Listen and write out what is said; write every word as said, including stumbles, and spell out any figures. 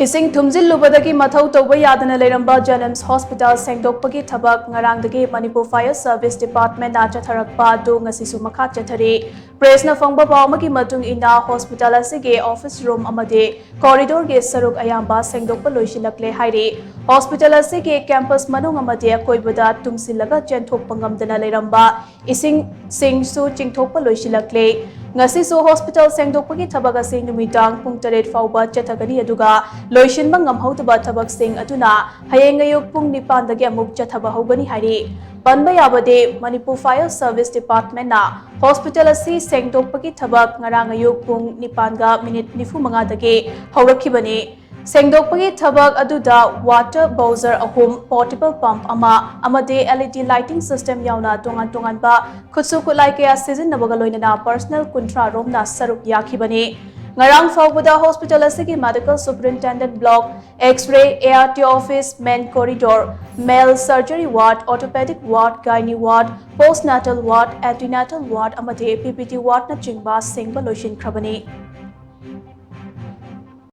ꯏꯁꯤꯡ ꯊꯨꯝꯖꯤꯜꯂꯨꯕꯗꯒꯤ ꯃꯊꯧ ꯇꯧꯕ ꯌꯥꯗꯅ ꯂꯩꯔꯝꯕ JNIMS Hospital ꯁꯦꯡꯗꯣꯛꯄꯒꯤ ꯊꯕꯛ ꯉꯔꯥꯡꯗꯒꯤ Manipur Fire Service Department ꯅ ꯆꯠꯊꯔꯛꯄ ꯑꯗꯨ ꯉꯁꯤꯁꯨ ꯃꯈꯥ ꯆꯠꯊꯔꯤ꯫ Press ꯅ ꯐꯪꯕ ꯄꯥꯎ ꯑꯃꯒꯤ ꯃꯇꯨꯡ ꯏꯟꯅ, hospital ꯑꯁꯤꯒꯤ office room ꯑꯃꯗꯤ corridor ꯒꯤ ꯁꯔꯨꯛ ꯑꯌꯥꯝꯕ ꯁꯦꯡꯗꯣꯛꯄ ꯂꯣꯏꯁꯤꯜꯂꯛꯂꯦ ꯍꯥꯏꯔꯤ꯫ Hospital ꯑꯁꯤꯒꯤ campus ꯃꯅꯨꯡ ꯑꯃꯗꯤ ꯑꯀꯣꯏꯕꯗ ꯇꯨꯡꯁꯤꯜꯂꯒ ꯆꯦꯟꯊꯣꯛꯄ ꯉꯝꯗꯅ ꯂꯩꯔꯝꯕ ꯏꯁꯤꯡꯁꯤꯡꯁꯨ ꯆꯤꯡꯊꯣꯛꯄ ꯂꯣꯏꯁꯤꯜꯂꯛꯂꯦ꯫ ꯉꯁꯤꯁꯨ hospital ꯁꯦꯡꯗꯣꯛꯄꯒꯤ ꯊꯕꯛ ꯑꯁꯤ ꯅꯨꯃꯤꯗꯥꯡ ꯄꯨꯡ ꯇꯔꯦꯠ ꯐꯥꯎꯕ ꯆꯠꯊꯒꯅꯤ, ꯑꯗꯨꯒ ꯂꯣꯏꯁꯤꯟꯕ ꯉꯝꯍꯧꯗꯕ ꯊꯕꯛꯁꯤꯡ ꯑꯗꯨꯅ ꯍꯌꯦꯡ ꯑꯌꯨꯛ ꯄꯨꯡ ꯅꯤꯄꯥꯟꯗꯒꯤ ꯑꯃꯨꯛ ꯆꯠꯊꯕ ꯍꯧꯒꯅꯤ ꯍꯥꯏꯔꯤ꯫ ꯄꯟꯕ ꯌꯥꯕꯗꯤ, Manipur Fire Service Department ꯅ hospital ꯑꯁꯤ ꯁꯦꯡꯗꯣꯛꯄꯒꯤ ꯊꯕꯛ ꯉꯔꯥꯡ ꯑꯌꯨꯛ ꯄꯨꯡ ꯅꯤꯄꯥꯟꯒ ꯃꯤꯅꯤꯠ ꯅꯤꯐꯨ ꯃꯉꯥꯗꯒꯤ ꯍꯧꯔꯛꯈꯤꯕꯅꯤ꯫ ꯁꯦꯡꯗꯣꯛꯄꯒꯤ ꯊꯕꯛ ꯑꯗꯨꯗ water bowser ꯑꯍꯨꯝ, portable pump ꯑꯃ ꯑꯃꯗꯤ LED lighting system ꯌꯥꯎꯅ ꯇꯣꯉꯥꯟ ꯇꯣꯉꯥꯟꯕ ꯈꯨꯠꯁꯨ ꯈꯨꯠꯂꯥꯏ ꯀꯌꯥ ꯁꯤꯖꯤꯟꯅꯕꯒ ꯂꯣꯏꯅꯅ personnel ꯀꯨꯟꯊ꯭ꯔꯥ ꯔꯣꯝꯅ ꯁꯔꯨꯛ ꯌꯥꯈꯤꯕꯅꯤ꯫ ꯉꯔꯥꯡ ꯐꯥꯎꯕꯗ hospital ꯑꯁꯤꯒꯤ medical superintendent block, X-ray, ART office, main corridor, male surgery ward, orthopedic ward, gynae ward, postnatal ward, antenatal ward ꯑꯃꯗꯤ PPT ward ꯅꯆꯤꯡꯕ ꯁꯦꯡꯕ ꯂꯣꯏꯁꯤꯟꯈ꯭ꯔꯕꯅꯤ꯫